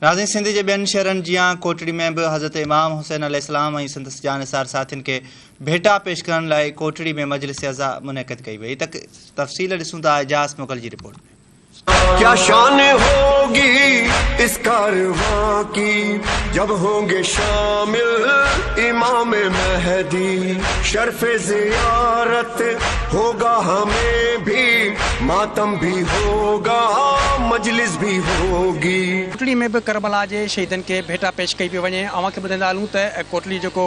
ناظرين سنڌ جي ٻين شهرن جيان ڪوٽڙي ۾ به حضرت امام حسين عليه السلام ۽ سندس جانثار ساٿين کي ڀيٽا پيش ڪرڻ لاء ڪوٽڙي ۾ مجلس عزا منعقد ڪئي وئي تفصيل ڏسون ٿا اعجاز مغل جي رپورٽ ۾. ڪيا شان هوگي اس ڪاروان ڪي جب هونگي شامل امام مهدي شرف زيارت هوگا همين ڀي ماتم ڀي هوگا مجلس ڀي هوگي. ڪوٽڙي ۾ به ڪربلا جي شهيدن کي ڀيٽا پيش ڪئي پئي وڃي. اوهان کي ٻڌائيندا هلون ته ڪوٽڙي جيڪو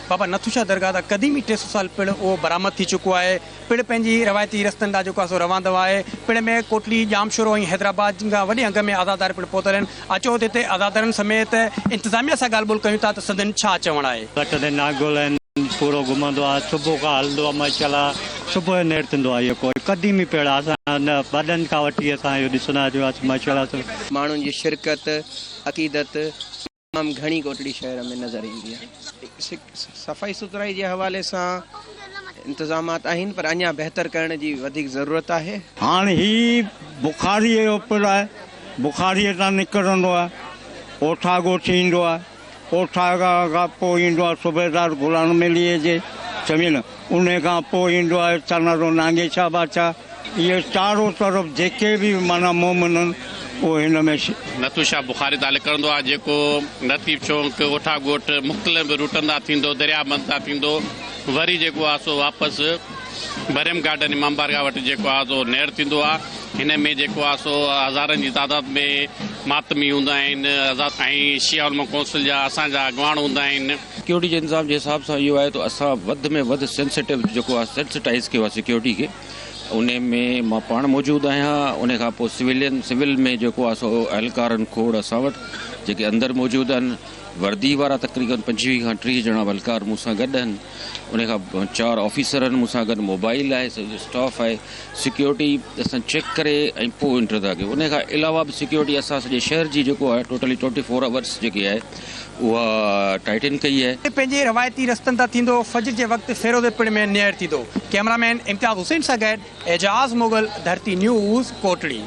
بابا نٿو شاهه درگاهه تان قديمي 300 سال پڙ اهو برآمد ٿي چڪو آهي. پڙ پنهنجي روايتي رستن ڏانهن جيڪو آهي سو روان دوان آهي. پڙ ۾ ڪوٽڙي، ڄامشورو ۽ حيدرآباد کان وڏي انگ ۾ عزادار پڻ پهتل آهن. اچو ته هتي عزادارن سميت انتظاميا سان ڳالهه ٻولهه ڪيون ٿا ته سندن ڇا چوڻ آهي. گهٽ تي ناگل آهن پورو گهمندو آهي صبح کان هلندو آهي ماشاءالله صبح جو نيٺ ٿيندو آهي اهو ڪوئي قديمي پيڙ آهي اسان وڏن کان وٺي اسان اهو ڏسندا اچون آهي ماشاءالله. ماڻهن جي شرڪت عقيدت تمام گهڻي ڪوٽڙي شهر ۾ نظر ايندي آهي. صفائي سٿرائي جي حوالي سان انتظامات آهن پر اڃا بهتر ڪرڻ جي وڌيڪ ضرورت آهي. هاڻ هي بخاريء جو پڙ آهي. بخاريء تان نڪرندو آهي، اوٺا ڳوٺ ايندو آهي، اوٺا کان پوء ايندو آهي صوبيدار گلان ميليء جي سمجهين نه، انهيء کان پوء ايندو آهي تنارو نانگي شاهه بادشاهه. اهي چارو طرف جيڪي به معنيٰ مومن آهن، اهي هن ۾. نٿو شاهه بخاري تان نڪرندو آهي، جيڪو لطيف چونڪ، اوٺا ڳوٺ، مختلف روٽن تان ٿيندو، درياء بند تان ٿيندو، وري جيڪو آهي سو واپس مريم گارڊن امام بارگاهه وٽ جيڪو آهي سو نير ٿيندو آهي. هن ۾ جيڪو آهي سو هزارن جي تعداد ۾ ماتمي هوندا آهن ۽ شيعه علماء ڪونسل جا اسان جا اڳواڻ هوندا آهن. سيڪيورٽي جي انتظام جي حساب سان اهو آهي ته اسان وڌ ۾ وڌ سينسيٽو جيڪو آهي سينسيٽائز ڪيو آهي سيڪيورٽي کي انهي ۾ مان پاڻ موجود آهيان انهي کان پوء سويلين سول ۾ جيڪو آهي سو اهلڪار آهن کوڙ اسان وٽ جيڪي اندر موجود آهن وردي وارا تقريبن 25 کان 30 ڄڻا اهلڪار مون سان گڏ آهن انهي کان چار آفيسر آهن مون سان گڏ موبائل آهي سڄو اسٽاف آهي سيڪيورٽي اسان چيڪ ڪري ۽ پوء انٽر ٿا ڪيون انهي کان علاوه به سيڪيورٽي اسان سڄي شهر جي جيڪو آهي ٽوٽلي 24 آورس جيڪي آهي اها ٽائٽن ڪئي آهي. پنهنجي روايتي رستن تان ٿيندو فجر جي وقت فيروزي پڻ ۾ نيئر ٿيندو. ڪئميرا مين امتياز حسين سان گڏ اعجاز مغل، ڌرتي نيوز، ڪوٽڙي.